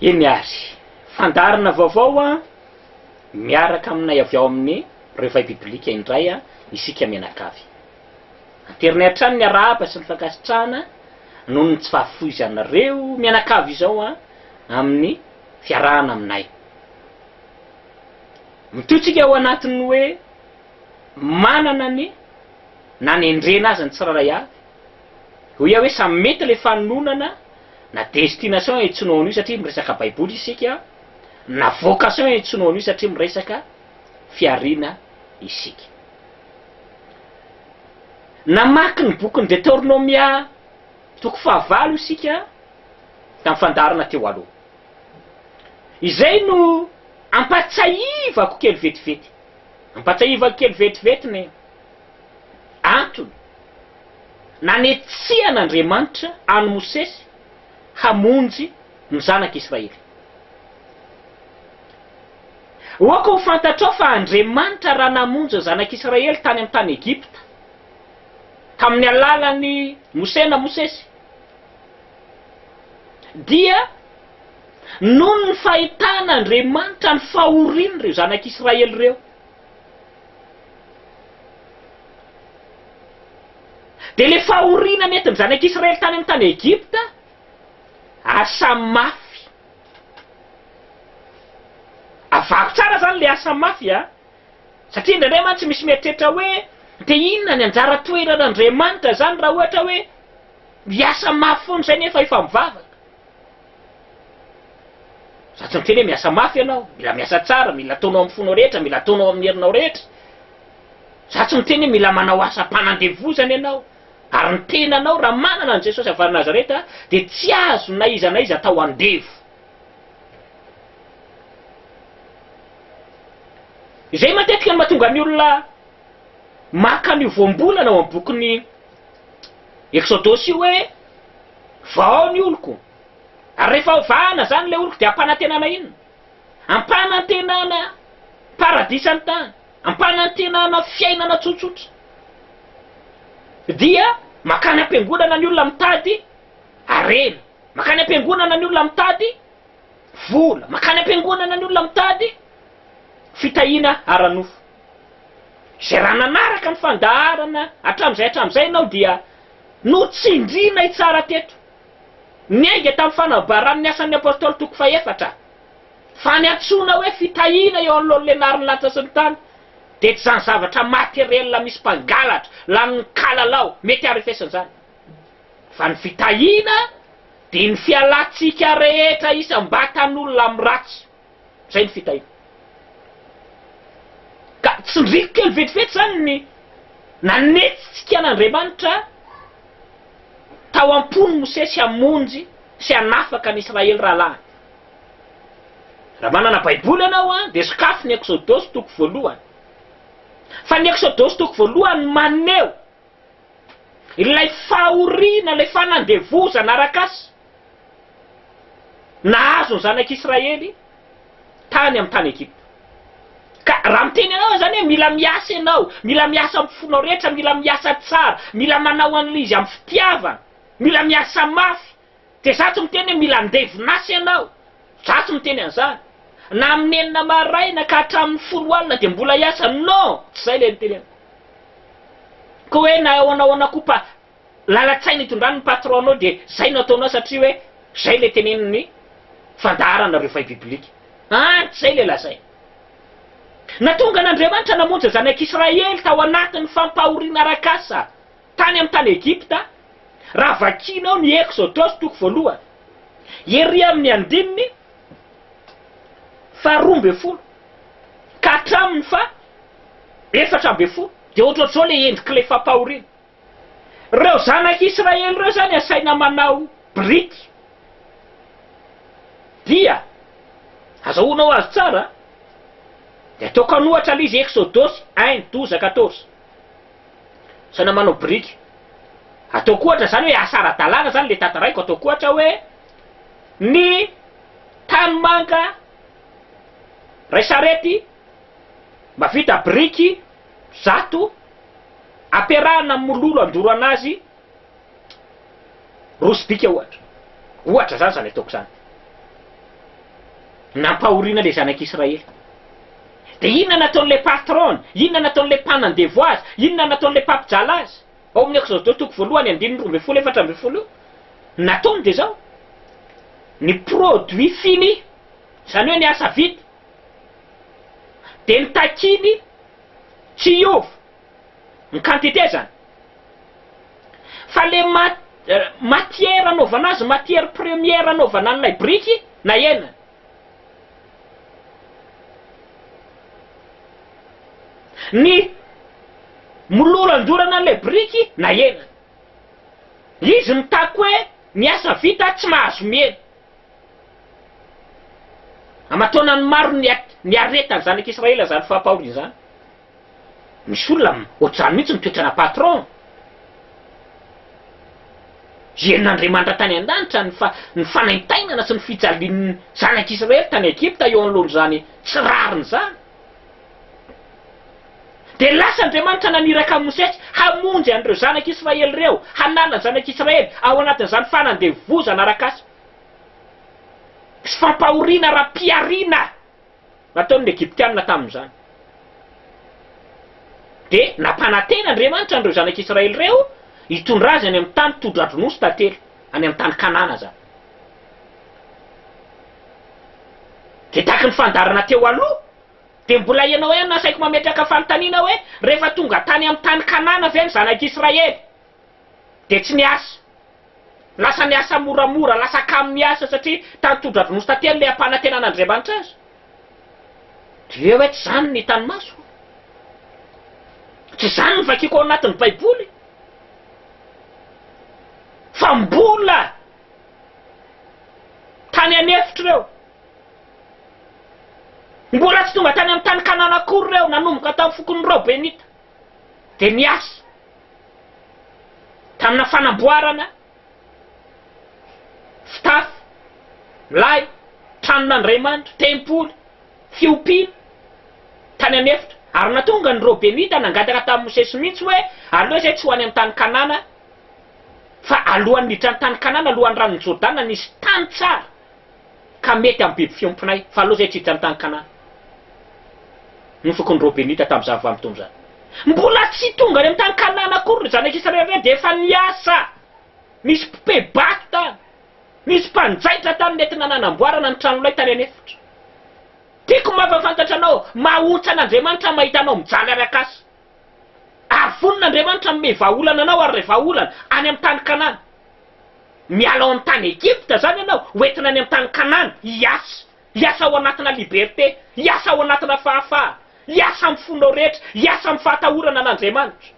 Eny ary, fandaharana vaovao an, miaraka aminay avy ao amin'ny Reveil Biblique indray an, isika mianakavy. Anterinay hatrany ny arahaba sy ny fankasitrahana noho ny tsy fahafoizanareo mianakavy izao an, amin'ny fiarahana aminay. Mitohy tsika ao anatin'ny hoe manana ny nanendrena azy ny tsirairay avy. Hoy aho hoe samy mety ilay fanononana na destination iantsoanao an'io satria miresaka baiboly isika, na vocation iantsoanao an'io satria miresaka fihariana isika. Namaky ny bokin'ny Deteronomia toko fahavalo isika tamin'ny fandaharana teo aloha. Izay no ampatsahivako kely vetivety. Ampatsahivako kely vetivety ny antony nanetsihan'Andriamanitra an'i Mosesy hamonjy ny zanak'Israely. Aoka ho fantatrao fa Andriamanitra raha namonjy ny zanak'Israely tany amin'ny tany Egypta, tamin'ny alalan'i Mose na Mosesy, dia noho ny fahitan'Andriamanitra ny fahorian'ireo zanak'Israely ireo. Dia ilay fahoriana nentin'ny zanak'Israely tany amin'ny tany Egypta, asa mafy. Avahako tsara izany ilay asa mafy a! Satria indraindray mantsy misy mieritreritra hoe dia inona ny anjara toeran'Andriamanitra izany raha ohatra hoe miasa mafy foana izay nefa efa mivavaka. Za tsy miteny hoe miasa mafy ianao, mila miasa tsara, mila ataonao amin'ny fonao rehetra, mila ataonao amin'ny herinao rehetra. Za tsy miteny hoe mila manao asam-panandevozana ianao. Ary ny tenanao raha manana an'i Jesosy avy any Nazareta dia tsy azo na iza na iza atao andevo. Izay matetika no mahatonga ny olona maka an'io voambolana ao amin'ny bokin'ny Eksodosy io hoe vahao ny oloko. Ary rehefa hovahana izany ilay oloko dia ampanantenana inona? Ampanantenana paradisa ny tany, ampanantenana fiainana tsotsotra. Dia makany am-piangonana ny olona mitady harena, makany am-piangonana ny olona mitady vola, makany am-piangonana ny olona mitady fitahiana ara-nofo. Izay raha nanaraka ny fandaharana hatramin'izay hatramin'izay ianao dia notsindrinay tsara teto. Niainga tamin'ny fanambaran'ny Asan'ny Apostoly toko fahefatra fa ny antsoina hoe fitahiana eo anoloan'ny lenarin'ny lanitra sy ny tany dia tsy izany zavatra materiel misy mpangalatra, lanin'ny kalalao, mety harefesina izany. Fa ny fitahiana dia ny fialantsika rehetra isam-batan'olona amin'ny ratsy. Izay ny fitahiana. Ka tsindriko kely vetivety izany ny nanetsika an'Andriamanitra tao am-pon'i Mosesy hamonjy sy hanafaka an'i Israely rahalahiny. Raha manana Baiboly ianao dia sokafy ny Eksodosy toko voalohany. Fa ny Eksodosy toko voalohany maneho ilay fahoriana, ilay fanandevozana arak'asa nahazo ny zanak'Israely tany amin'ny tany Egypta. Ka raha miteny anao aho izany hoe mila miasa ianao, mila miasa amin'ny fonao rehetra, mila miasa tsara, mila manao an'ilay izy amin'ny fitiavana, mila miasa mafy, dia za tsy miteny hoe mila andevon'asa ianao, za tsy miteny an'izany. Na amin'ny enina maraina ka hatramin'ny folo alina dia mbola hiasa, non! Tsy izay ilay niteneniko. Koa hoe na ahoana ahoana koa pa lalan-tsaina itondrany ny patron-nao dia zay no ataonao satria hoe zay le tenenin'ny fandaharana Reveil Biblique. An, tsy zay le lazainy. Natonga an'Andriamanitra namonjy ny zanak'Israely tao anatin'ny fampahoriana arak'asa tany amin'ny tany Egypta, raha vakianao ny Eksodosy toko voalohany, ery amin'ny andininy faha 12 ka hatramin'ny faha 14, dia ohatrohatr'izao le endrik'ilay fampahoriana. Ireo zanak'Israely ireo izany asaina manao biriky. Dia, azahoanao azy tsara, dia ataoko an'ohatra ilay izy, Eksodosy un, douze, quatorze. Asaina manao biriky. Ataoko ohatra izany hoe asa ara-dalàna izany ilay tantaraiko, ataoko ohatra hoe ny tanimanga iray sarety mahavita biriky 100, Ampiarahana amin'ny mololo andorana azy roa sobika ohatra. Ohatra zany zany ataoko zany. Nampahoriana ilay zanak'Israely. Dia inona nataon'ilay patron-ny? Inona nataon'ilay mpanandevo azy? Inona nataon'ilay mpampijaly azy? Ao amin'ny Eksodosy toko voalohany andininy 12 14 io. Ny nataony dia izao, ny produit fini, izany hoe ny asa vita, dia ny takiany tsy hiova, ny quantité izany, fa le matière anaovana azy, matière première anaovana an'ilay biriky nahena. Ny molorandorana an'ilay biriky nahena. Izy mitaky hoe ny asa vita tsy mahazo mihena. Aman-taonany maro ny niaretan'ny zanak'Israely izany fampahoriana izany. Misy olona ohatr'izany mihitsy ny toetrana patron. Henon'Andriamanitra tany an-danitra ny fa ny fanaintainana sy ny fijalian'ny zanak'Israely tany Egypta eo anoloan'izany tsy rariny izany. Dia lasa Andriamanitra naniraka an'i Mosesy hamonjy an'ireo zanak'Israely ireo, hanala ny zanak'Israely ao anatin'izany fanandevozana arak'asa sy fampahoriana ara-pihariana nataon'ny Egyptiana tamin'izany. Dia nampanantena Andriamanitra an'ireo zanak'Israely ireo hitondra azy any amin'ny tany todra-dronono sy tantely, any amin'ny tany Kanana izany. Dia tahaky ny fandaharana teo aloha, dia mbola ianao ihany no asaiko mametraka fanontaniana hoe, rehefa tonga tany amin'ny tany Kanana ve ny zanak'Israely dia tsy niasa? Lasa niasa moramora, lasa kamo niasa satria tany todra-dronono sy tantely ilay ampanantenan'Andriamanitra azy. Dia hoe tsy izany ny hitan'ny maso. Tsy izany no vakiko ao anatin'ny Baiboly. Fa mbola tany an'efitra ireo. Mbola tsy tonga tany amin'ny tany Kanana akory ireo, nanomboka tamin'ny fokon'ny Robenita. Dia niasa tamina fanamboarana fitafy, lay, tranon'Andriamanitra, tempoly, fiompiana, tany an'efitra. Ary nahatonga ny Robenita nangataka tamin'i Mosesy mihitsy hoe, Aleo izay tsy ho any amin'ny tany Kanana, fa alohan'ny hiditra ny tany Kanana, alohan'ny ranon'i Jordana, nisy tany tsara, ka mety amin'ny biby fiompinay, fa aleo izay tsy hiditra ny tany Kanana. Ny fokon'ny Robenita tamin'izany vanim-potoana izany. Mbola tsy tonga any amin'ny tany Kanana akory ireo zanak'Israely ireo dia efa niasa. Nisy mpipe-bato tany. Nisy mpanjaitra tany nentina nanamboarana ny tranolay tany an'efitra. Tiako mampahafantatra anao, mahaontsa an'Andriamanitra mahita anao mijaly arak'asa. Ary vonona Andriamanitra hanome vahaolana anao ary ilay vahaolana, any amin'ny tany Kanana. Miala ao amin'ny tany Egypta izany ianao, ho entina any amin'ny tany Kanana, hiasa. Hiasa ao anatina liberté, hiasa ao anatina fahafahana, hiasa amin'ny fonao rehetra, hiasa amin'ny fahatahorana an'Andriamanitra,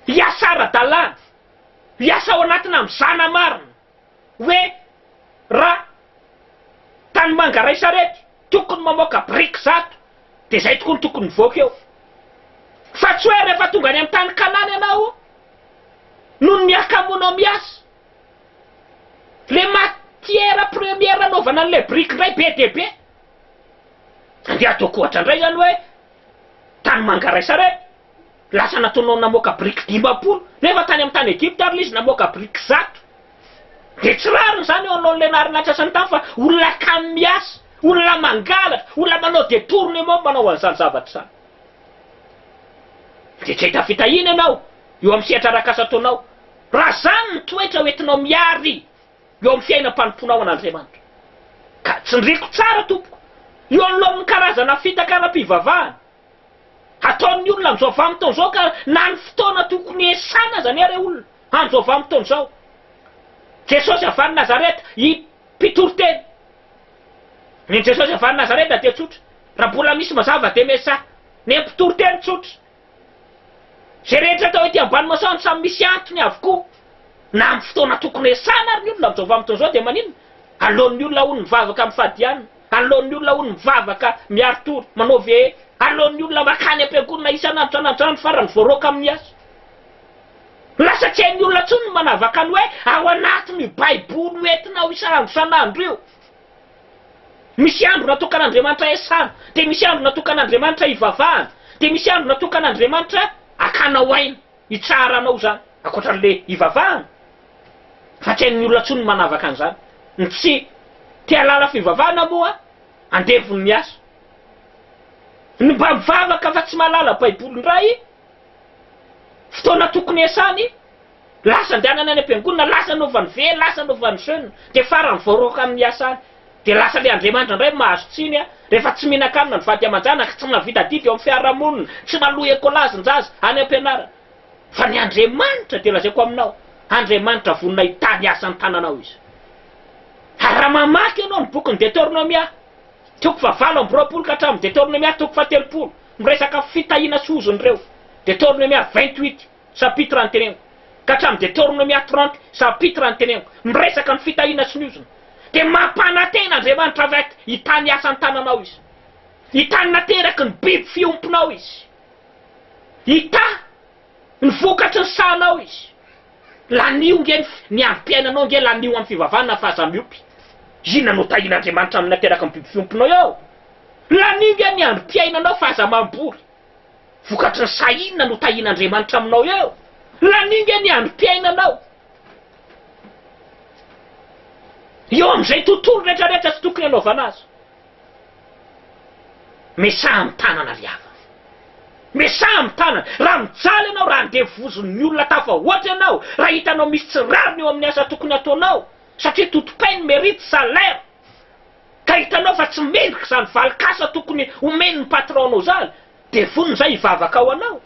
hiasa ara-dalàna, hiasa ao anatina mizana marina, hoe raha tanimanga iray sarety tokony mamoaka biriky zato dia izay tokoa no tokony mivoaka eo. Fa tsy hoe rehefa tonga any amin'ny tany Kanana ianao noho ny hakamoanao miasa, Le matière première anaovana an'ilay brique indray be dia be. Andeha ataoko ohatra indray izany hoe tanimanga iray sarety, lasa nataonao namoaka brique 50, nefa tany amin'ny tany Egypte ary ilay izy namoaka brique 100. Dia tsy rariny izany eo anoloan'ilay naharinaritra sy ny tany fa olona kamo miasa, olona mangalatra, olona manao détournement manao an'izany zavatra izany. Dia tsy hahita fitahiana ianao eo amin'ny sehatra arak'asa ataonao. Raha izany ny toetra hoentinao mihary eo amin'ny fiainam-panompoanao an'Andriamanitra. Ka tsindriako tsara tompoko, eo anoloan'ny karazana fitaka ara-pivavahana ataon'ny olona amin'izao vanim-potoana izao ka na ny fotoana tokony hiasana aza anie re olona amin'izao vanim-potoana izao. Jesosy avy any Nazareta, i mpitoriteny. Ny Jesosy avy any Nazareta dia tsotra, raha mbola misy mazava dia Mesia. Ny mpitoriteny tsotra. Izay rehetra atao ety ambany masoandro samy misy antony avokoa. Na amin'ny fotoana tokony hiasana ary ny olona amin'izao vanim-potoana izao dia maninona? Aleon'ny olona hono mivavaka mifady hanina, aleon'ny olona hono mivavaka miari-tory, manao veillée, aleon'ny olona makany am-piangonana isan'andro isan'andro isan'andro farany voaroaka amin'ny asa. Lasa tsy hain'ny olona intsony ny manavaka ny hoe ao anatin'io baiboly hoentinao isan'andro isan'andro io. Misy andro natokan'Andriamanitra hiasana, dia misy andro natokan'Andriamanitra hivavahana, dia misy andro natokan'Andriamanitra hakanao aina, hitsaharanao izany, ankoatra an'ilay hivavahana. Fa tsy hain'ny olona intsony ny manavaka an'izany. Ny tsy te hahalala fivavahana moa. Andevon'ny asa. Ny mba mivavaka fa tsy mahalala baiboly indray, fotoana tokony hiasany, lasa andehanany any am-piangonana, lasa anaovany veille, lasa anaovany jeune, dia farany voaroaka amin'ny asa any. Dia lasa ilay Andriamanitra indray no mahazo tsiny rehefa tsy mihinan-kanina ny vady aman-janaka, tsy mahavita adidy eo amin'ny fiarahamonina, tsy maloa ekolazy-njaza any am-pianarana. Fa ny Andriamanitra dia lazaiko aminao, Andriamanitra vonona hitahy ny asan'ny tananao Izy. Ary raha mamaky ianao ny bokin'ny Deteronomia, toko faha 28 ka hatramin'ny Deteronomia toko faha 30, miresaka fitahiana sy ozona ireo, Deteronomia 28, chapitre ny teneniko, ka hatramin'ny Deteronomia 30, chapitre ny teneniko, miresaka ny fitahiana sy ny ozona. Dia mampanantena Andriamanitra avy ato, hitahy ny asan'ny tananao Izy. Hitahy ny nateraky ny biby fiompinao Izy. Hitahy ny vokatry ny sahanao Izy. Lanio nge ny ny androm-piainanao nge lanio amin'ny fivavahana fa aza miompy. Inona no tahian'Andriamanitra amin'ny nateraky ny biby fiompinao eo? Lanio nge ny androm-piainanao fa aza mamboly. Vokatry ny saha inona no tahian'Andriamanitra aminao eo? Lanio nge ny androm-piainanao. Eo amin'izay tontolo rehetrarehetra tsy tokony hanaovana azy. Mesaha amin'ny tanana ry havana. Mesaha amin'ny tanana. Raha mijaly ianao, raha andevozin'ny olona tafahoatra ianao, raha hitanao misy tsy rariny eo amin'ny asa tokony hataonao, satria tout paie mérite salaire, ka hitanao fa tsy mendrika izany valin-kasa tokony homen'ny patron-nao izany, dia vonona izay hivavaka ho anao.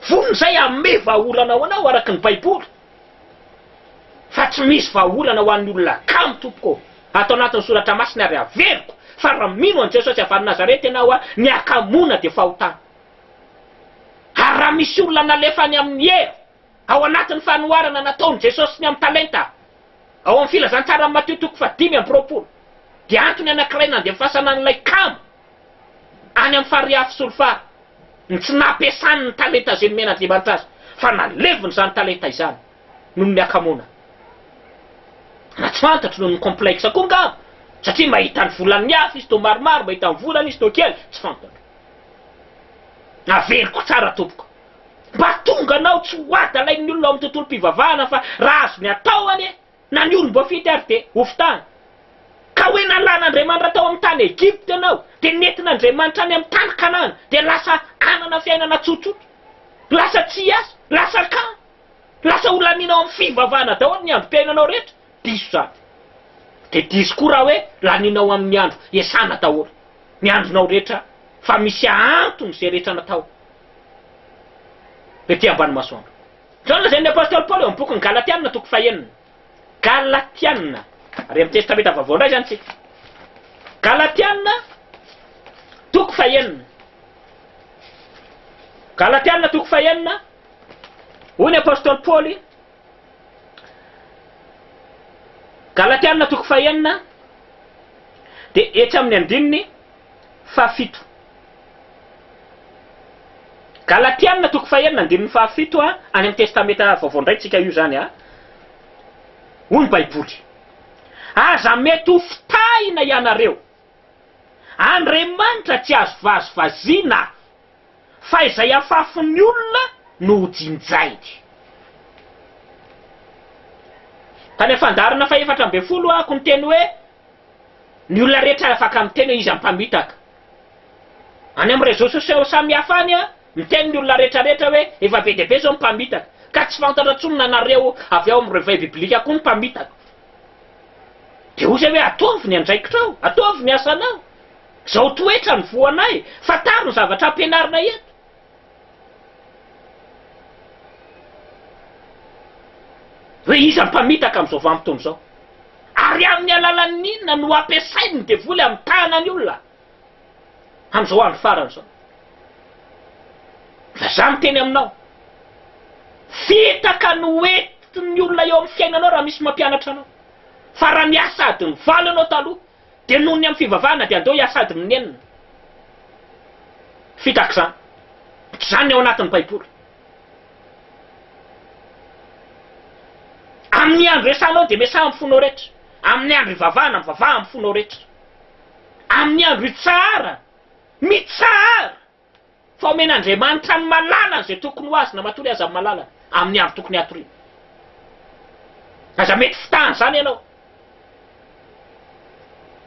Vonona izay hanome vahaolana ho anao araka ny Baiboly. Fa tsy misy vahaolana ho an'ny olona kamo tompoko ô! Ato anatin'ny soratra masina ary averiko fa raha mino an'i Jesosy avy any Nazareta ianao a, ny hakamoana dia fahotana. Ary raha misy olona nalefa any amin'ny helo, ao anatin'ny fanoharana nataon'i Jesosy ny amin'ny talenta, ao amin'ny filazantsaran'i Matio toko faha 25, dia antony anankiray nandefasana an'ilay kamo any amin'ny farihy afo solifara, ny tsy nampiasany ny talenta izay nomen'Andriamanitra azy, fa naleviny izany talenta izany noho ny hakamoana. Na tsy fantatro noho ny complexe koa angamba, satria mahita ny volan'ny hafa izy toa maromaro, mahita ny volany izy toa kely, tsy fantatro. Averiko tsara tompoko. Mba tonga anao tsy ho adalain'ny olona ao amin'ny tontolom-pivavahana fa raha azony atao anie, Na ny olom-boafidy ary dia hofitahana. Ka hoe nalan'Andriamanitra tao amin'ny tany Egypta ianao, dia nentin'Andriamanitra any amin'ny tany Kanana, dia lasa hanana fiainana tsotsotra, lasa tsy hiasa, lasa kamo, lasa ho laniana ao amin'ny fivavahana daholo ny androm-piainanao rehetra. Diso izany. Dia diso koa raha hoe lanianao amin'ny andro iasana daholo ny andronao rehetra, fa misy antony izay rehetra natao ety ambany masoandro. Izao no lazain'ny apostoly Paoly ao amin'ny bokin'ny Galatiana toko fahenina. Galatiana. Ary amin'ny Testamenta Vaovao indray izany isika. Galatiana toko fahenina. Galatiana toko fahenina. Hoy ny apostoly Paoly. Galatiana toko fahenina dia etsy amin'ny andininy fahafito. Galatiana toko fahenina andininy fahafito a, any amin'ny Testamenta Vaovao indray tsika io izany a. Hoy ny Baiboly, Aza mety ho fitahina ianareo. Andriamanitra tsy azo vazivaziana, fa izay afafin'ny olona no ho jinjainy. Tany amin'ny fandaharana fahefatra ambinifolo aho niteny hoe Ny olona rehetra afaka miteny hoe iza mpamitaka. Any amin'ny réseaux sociaux samihafa any, miteny ny olona rehetra rehetra hoe efa be dia be izao ny mpamitaka. Ka tsy fantatra intsony na nareo avy ao amin'ny Réveil Biblique koa ny mpamitaka. Dia hoy izay hoe ataovy ny andraikitrao, ataovy ny asanao. Izao toetra ny voanay, fantaro ny zavatra ampianarina eto. Hoe iza mpamitaka amin'izao vanim-potoana izao? Ary amin'ny alalan'ny inona no ampiasain'ny devoly hamitahana ny olona amin'izao andro farany izao? Fa izaho miteny aminao, fitaka no entin'ny olona eo amin'ny fiainanao raha misy mampianatra anao. Fa raha niasa adiny valo ianao taloha, dia noho ny amin'ny fivavahana dia andao hiasa adiny enina. Fitaka izany. Tsy izany ny ao anatin'ny Baiboly. Amin'ny andro iasanao dia miasà amin'ny fonao rehetra. Amin'ny andro ivavahana, mivavaha amin'ny fonao rehetra. Amin'ny andro itsaharana, mitsahara! Fa omen'Andriamanitra ny malalany izay tokony ho azy na matory aza ny malalany, amin'ny andro tokony hatoriana. Aza mety fitahana izany ianao.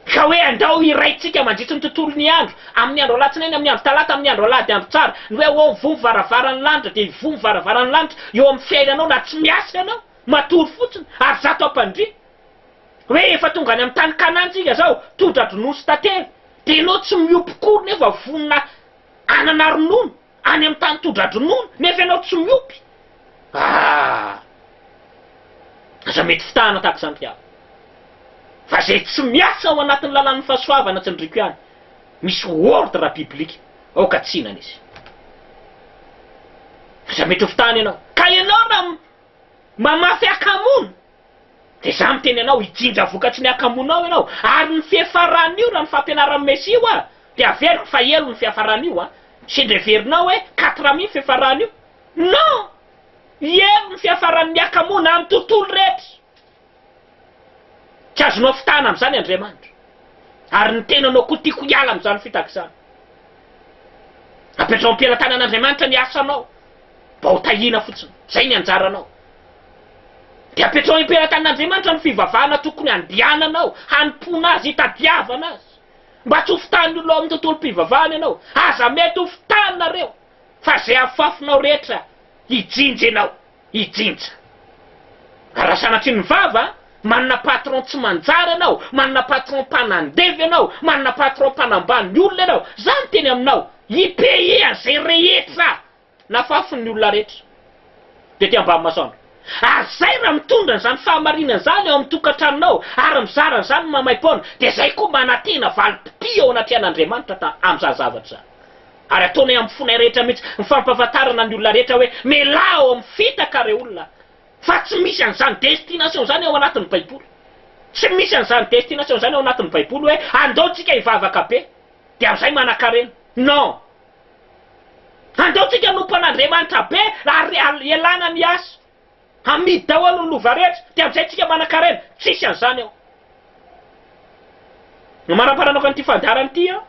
Ka hoe andao hiraintsika mandritry ny tontolon'ny andro, amin'ny andro alatsinainy, amin'ny andro talata, amin'ny andro alahady andro tsara, ny hoe oh mivoha ny varavaran'ny lanitra dia hivoha ny varavaran'ny lanitra eo amin'ny fiainanao na tsy miasa ianao, matory fotsiny, ary zato am-pandriana. Hoe efa tonga any amin'ny tany Kanana tsika zao, todra-dronono sy tantely, dia ianao tsy miompy kory nefa vonona hanana ronono any amin'ny tany todra-dronono nefa ianao tsy miompy. Ah! Aza mety fitahana tahaka izany ry havana. Fa izay tsy miasa ao anatin'ny lalàn'ny fahasoavana tsindriako ihany, misy ordre biblique, aoka tsy hinana izy. Aza mety ho fitahana ianao. Ka ianao raha mamafy hakamoana, dia izaho miteny anao, hijinja vokatry ny hakamoanao ianao. Ary ny fiafaran'io, raha ny fampianaran'ny Mesia io ah, dia averiko fa helo ny fiafaran'io ah. Sendra heverinao hoe quatre mille fiafaran'io. Non! Helo ny fiafaran'ny hakamoana amin'ny tontolo rehetra. Tsy azonao fitahana amin'izany Andriamanitra. Ary ny tenanao koa tiako hiala amin'izany fitaka izany. Apetraho am-pelatanan'Andriamanitra ny asanao. Mba ho tahiana fotsiny. Izay ny anjaranao. Dia apetraho am-pelatanan'Andriamanitra ny fivavahana tokony handehananao, hanompoana Azy, hitadiavana Azy. Mba tsy ho fitahan'ny olona ao amin'ny tontolom-pivavahana ianao. Aza mety ho fitahanareo. Fa izay afafinao rehetra hijinja ianao, hijinja. Ary raha sanatria ny vava, manana patron tsy manjary ianao, manana patron mpanandevo ianao, manana patron mpanambany olona ianao, za miteny aminao, hi-payer an'izay rehetra nafafin'ny olona rehetra tety ambany masoandro. Ary zay raha mitondra an'izany fahamarinana izany ao amin'ny tokantranonao ary mizara an'izany maimaim-poana, dia zay koa manantena valim-pitia eo anatrehan'Andriamanitra ta amin'izany zavatra izany. Ary ataonay amin'ny fonay rehetra mihitsy ny fampahafantarana ny olona rehetra hoe mialà ao amin'ny fitaka re olona fa tsy misy an'izany destination izany ao anatin'ny baiboly. Tsy misy an'izany destination izany ao anatin'ny baiboly hoe andao tsika hivavaka be dia amin'izay manankarena. Non! Andao tsika hanompo an'Andriamanitra be ary ialana ny asa. Amidy daholo ny lova rehetra dia amin'izay tsika manankarena. Tsisy an'izany ao. Ny manamparanako an'ity fandaharana ity an,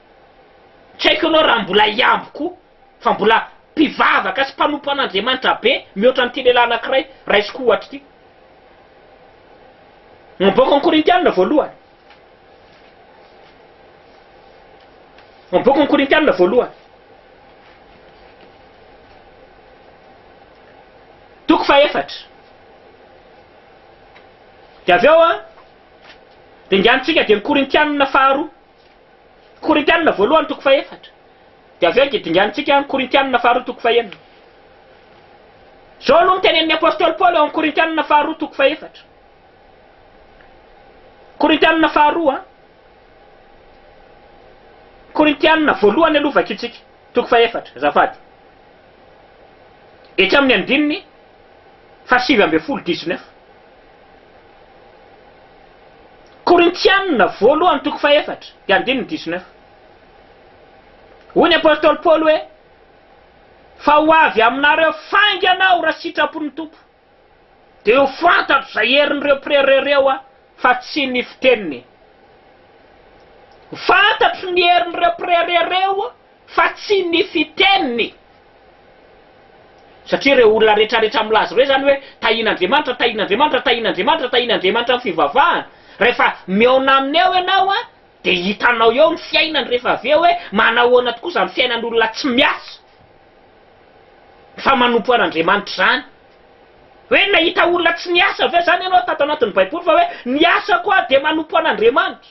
tsy haiko ianao raha mbola hiambo koa fa mbola mpivavaka sy mpanompo an'Andriamanitra be mihoatra an'ity lehilahy anankiray raisiko ohatra ity. Ny bokin'ny Korintiana voalohany. Ny bokin'ny Korintiana voalohany. Toko fahefatra. Dia avy eo an, dinganintsika dia ny Korintiana faharoa. Korintiana voalohany toko fahefatra. Dia avy eo dia dinganintsika ny Korintiana faharoa toko fahenina. Izao aloha no tenenin'ny apostoly Paoly ao amin'ny Korintiana faharoa toko fahefatra. Korintiana faharoa, Korintiana voalohany aloha vakitsika, toko fahefatra, azafady. Etsy amin'ny andininy faha-19, dix-neuf. Korintiana voalohany toko fahefatra, dia andininy dix-neuf. Hoy ny apostoly Paoly hoe, Fa ho avy aminareo faingana aho raha sitrapon'ny Tompo. Dia ho fantatro izay herin'ireo prere ireo aho fa tsy ny fiteniny. Ho fantatro ny herin'ireo prere ireo fa tsy ny fiteniny. Satria ireo olona rehetrarehetra milaza ireo izany hoe tahian'Andriamanitra, tahian'Andriamanitra, tahian'Andriamanitra, tahian'Andriamanitra amin'ny fivavahana. Rehefa mihaona aminy eo ianao dia hitanao eo ny fiainany rehefa avy eo hoe manahoana tokoa izany fiainan'olona tsy miasa fa manompo an'Andriamanitra izany. Hoe nahita olona tsy niasa ve izany ianao tato anatin'ny Baiboly fa hoe niasa koa dia manompo an'Andriamanitra?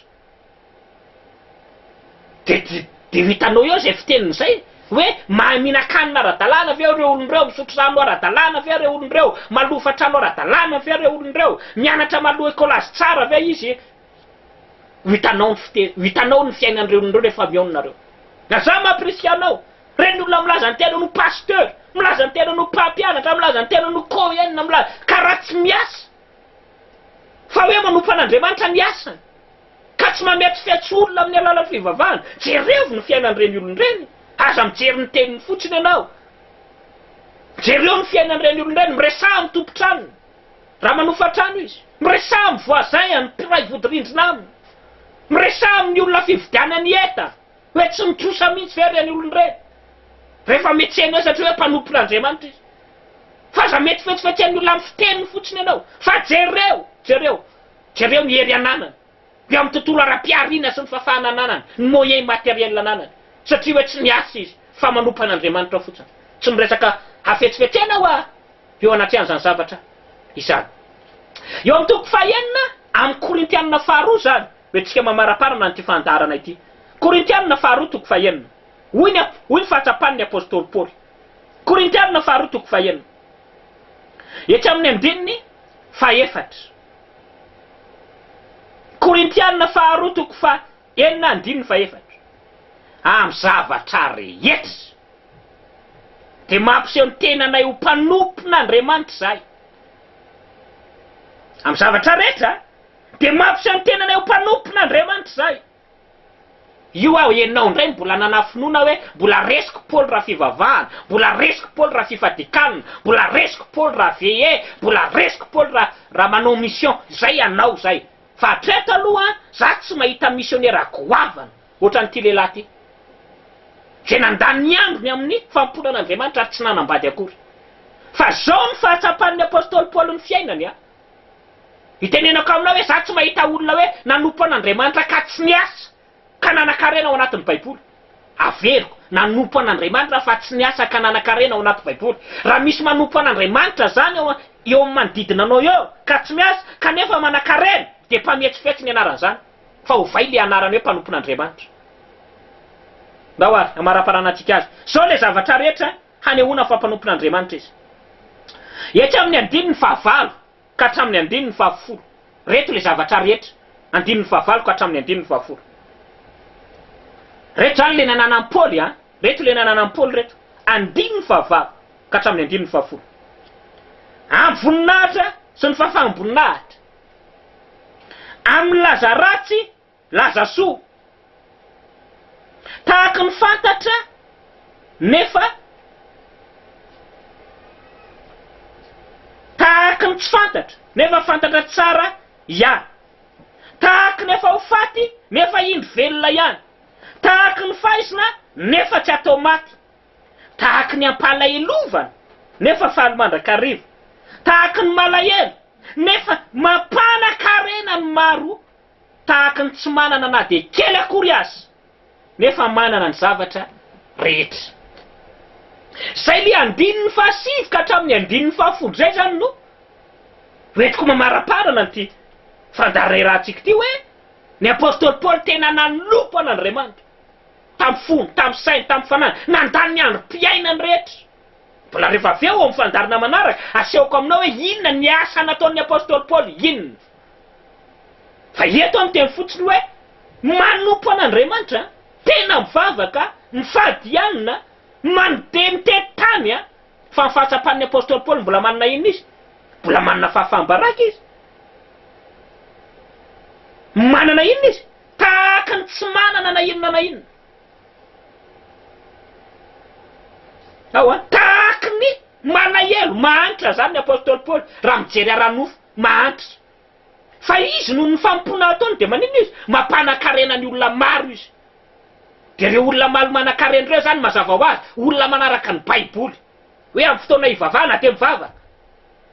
Dia dia ho hitanao eo izay fiteniny izay hoe mahay mihinan-kanina ara-dalàna ve ireo olona ireo, misotro rano ara-dalàna ve ireo olona ireo, malofa trano ara-dalàna ve ireo olona ireo, mianatra maloha ekolazy tsara ve izy? Ho hitanao ny fiteny, ho hitanao ny fiainan'ireo olona ireo rehefa mihaona nareo. Na za mampirisika anao, ireny olona milaza ny tenany ho pasteur, milaza ny tenany ho mpampianatra, milaza ny tenany ho cohen, milaza, ka raha tsy miasa, fa hoe manompo an'Andriamanitra ny asany, ka tsy mametrifetsy olona amin'ny alalan'ny fivavahana, jerevo ny fiainan'ireny olona ireny, aza mijery ny teniny fotsiny ianao, jereo ny fiainan'ireny olona ireny, miresaha amin'ny tompon-tranony. Raha manofa trano izy, miresaha amin'ny voisin, ny mpiray vodirindrina aminy. Miresaha amin'ny olona fividianany entana, hoe tsy mitrosa mihitsy ve ireny olona ireny? Rehefa metsena eo satria hoe mpanompon'Andriamanitra izy. Fa aza mety fetsifetsen'ny olona amin'ny fiteniny fotsiny ianao, fa jereo, jereo, jereo ny hery ananany. Eo amin'ny tontolo ara-pihariana sy ny fahafahana ananany, ny moyens matériels ananany. Satria hoe tsy miasa izy fa manompo an'Andriamanitra fotsiny. Tsy miresaka hafetsifetsena hoa eo anatrehan'izany zavatra izany. Eo amin'ny toko fahenina amin'ny Korintianina faharoa izany no entintsika mamaraparana an'ity fandaharana ity. Korintianina faharoa toko fahenina. Hoy ny hoy ny fahatsapan'ny apostoly Paoly. Korintianina faharoa toko fahenina. Etsy amin'ny andininy fahefatra. Korintianina faharoa toko faha enina andininy fahefatra. Amin'ny zavatra rehetra dia mampiseho ny tenanay ho mpanompon'Andriamanitra izahay. Amin'ny zavatra rehetra dia mampiseho ny tenanay ho mpanompon'Andriamanitra izahay. Io aho enao indray mbola nanafinoana hoe mbola resiko Paoly raha fivavahana, mbola resiko Paoly raha fifadikanina, mbola resiko Paoly raha VE, mbola resiko Paoly raha raha manao mission, zay anao zay. Fa hatreto aloha za tsy mahita missionnaire goavana ohatran'ity lehilahy ty. Zay nandany ny androny amin'ny fanompoana an'Andriamanitra ary tsy nanambady akory. Fa zao ny fahatsapan'ny apostoly Paoly ny fiainany a. Itenenako aminao hoe za tsy mahita olona hoe nanompo an'Andriamanitra ka tsy niasa ka nanakarena ao anatin'ny baiboly. Averiko, nanompo an'Andriamanitra fa tsy niasa ka nanakarena ao anaty baiboly. Raha misy manompo an'Andriamanitra zany eo eo amin'ny manodidina anao eo ka tsy miasa kanefa manakarena dia mpametsifetsy ny anaran'izany fa ovay le anarany hoe mpanompon'Andriamanitra. Ndao ary hamaraparanantsika azy. Zao le zavatra rehetra hanehoana fa mpanompon'Andriamanitra izy. Etsy amin'ny andininy fahavalo ka hatramin'ny andininy fahafolo. Reto ilay zavatra rehetra, andininy fahavalo ka hatramin'ny andininy fahafolo. Reto izany ilay nananan'i Paoly an, reto ilay nananan'i Paoly reto, andininy fahavalo ka hatramin'ny andininy fahafolo. Amin'ny voninahitra sy ny fahafaham-boninahitra, amin'ny laza ratsy Laza soa. Tahaky ny fantatra nefa Tahaky ny tsy fantatra nefa fantatra tsara ihany. Tahaky ny efa ho faty nefa indro velona ihany. Tahaky ny faizina nefa tsy atao maty. Tahaky ny ampalahelovana nefa faly mandrakariva. Tahaky ny malahelo nefa mampanakarena ny maro tahaka ny tsy manana na dia kely akory aza, nefa manana ny zavatra rehetra. Izay ilay andininy fahasivy ka hatramin'ny andininy fahafolo izay izany no hoentiko mamaraparana an'ity fandaharantsika ity hoe ny apostoly Paoly tena nanompo an'Andriamanitra tamin'ny fony, tamin'ny sainy, tamin'ny fanahiny, nandany ny androm-piainany rehetra. Mbola rehefa avy eo ao amin'ny fandaharana manaraka, asehoko aminao hoe inona ny asa nataon'ny apostoly Paoly, inona. Fa eto aho miteny fotsiny hoe manompo an'Andriamanitra, tena mivavaka, mifady hanina, mandeha mitety tany an, fa ny fahatsapan'ny apostoly Paoly mbola manana inona izy? Mbola manana fahafaham-baraka izy. Manana inona izy? Tahaka ny tsy manana na inona na inona. Ao an, tahaky ny malahelo, mahantra zany ny apostoly Paoly raha mijery ara-nofo. Mahantra. Fa izy noho ny fanompoana ataony dia maninona izy? Mampanakarena ny olona maro izy. Dia ireo olona malo manakarena ireo izany mazava ho azy olona manaraka ny baiboly. Hoe amin'ny fotoana hivavahana dia mivavaka.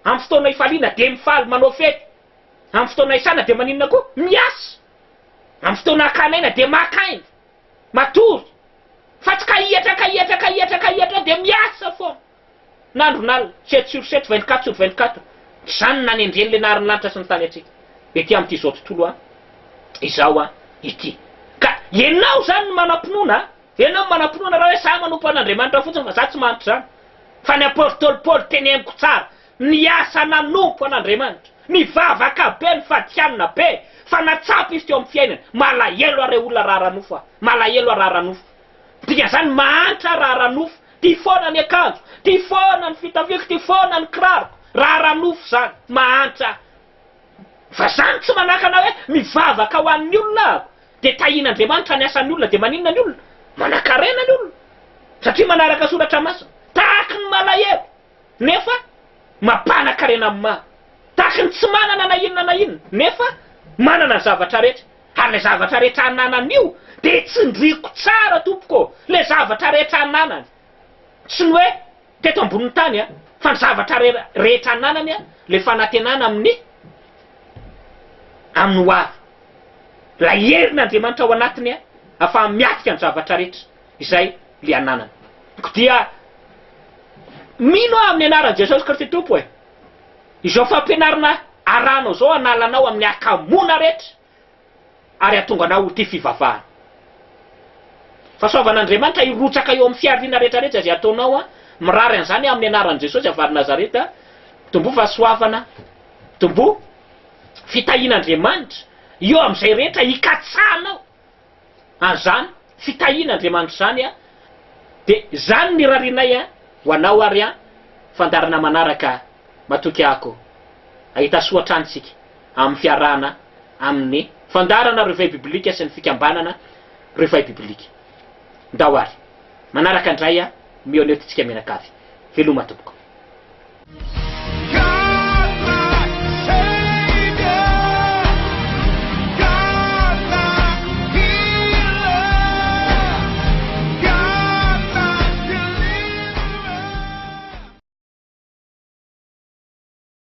Amin'ny fotoana hifaliana dia mifaly manao fety. Amin'ny fotoana hisana dia maninona koa? Miasa. Amin'ny fotoana hakana aina dia maka aina. Matory. Fa tsy kahihatra kahihatra kahihatra kahihatra dia miasa foana. Na andro na alina, sept sur sept, 24 sur 24. Izany no nanendren'ilay nahary ny lanitra sy ny tany antsika ety amin'ity izao tontolo a izao a ity. Ka ianao izany no manam-pinoana a! Ianao no manam-pinoana raha hoe za manompo an'Andriamanitra fotsiny fa za tsy mahantra izany. Fa ny apostoly Paoly teneniko tsara, niasa nanompo an'Andriamanitra, nivavaka be, nifadikanina be, fa natsapa izy teo amin'ny fiainany, malahelo aho rey olona raha ara-nofo aho, malahelo aho raha ara-nofo. Dikan'izany mahantra raha ara-nofo, tia foana ny akanjo, tia foana ny fitafiako, tia foana ny kiraroko, raha ara-nofo izany, mahantra. Fa izany tsy manakana hoe mivavaka ho an'ny olona aho, dia tahian'Andriamanitra ny asan'ny olona, dia maninona ny olona? Manankarena ny olona, satria manaraka soratra masina. Tahaky ny malahelo, nefa mampanakarena amin'ny maro. Tahaky ny tsy manana na inona na inona, nefa manana ny zavatra rehetra. Ary ilay zavatra rehetra ananany io dia tsindriako tsara tompoko ô, ilay zavatra rehetra ananany, tsy ny hoe teto ambonin'ny tany an, fa ny zavatra rehetra ananany an, ilay fanantenana amin'ny amin'ny ho avy. Ilay herin'Andriamanitra ao anatiny ahafahany miatrika ny zavatra rehetra izay le ananany. Ko dia mino aho amin'ny anaran'i Jesosy Kristy Tompo e! Izao fampianarana arahanao izao hanala anao amin'ny hakamoana rehetra ary hahatonga anao ho tia fivavahana. Fahasoavan'Andriamanitra hirotsaka eo amin'ny fihariana rehetra rehetra izay ataonao an, mirary an'izany aho amin'ny anaran'i Jesosy avy any Nazareta, mitomboa fahasoavana, mitomboa fitahian'Andriamanitra eo amin'izay rehetra hikatsahanao an'izany fitahian'Andriamanitra izany an, dia izany ny irarianay an, ho anao ary an, fandaharana manaraka matoky ako hahita soa hatrany isika amin'ny fiarahana amin'ny fandaharana Réveil Biblique sy ny fikambanana Réveil Biblique. Ndao ary manaraka indray an, mihaona eto isika mianakavy. Veloma tompoko.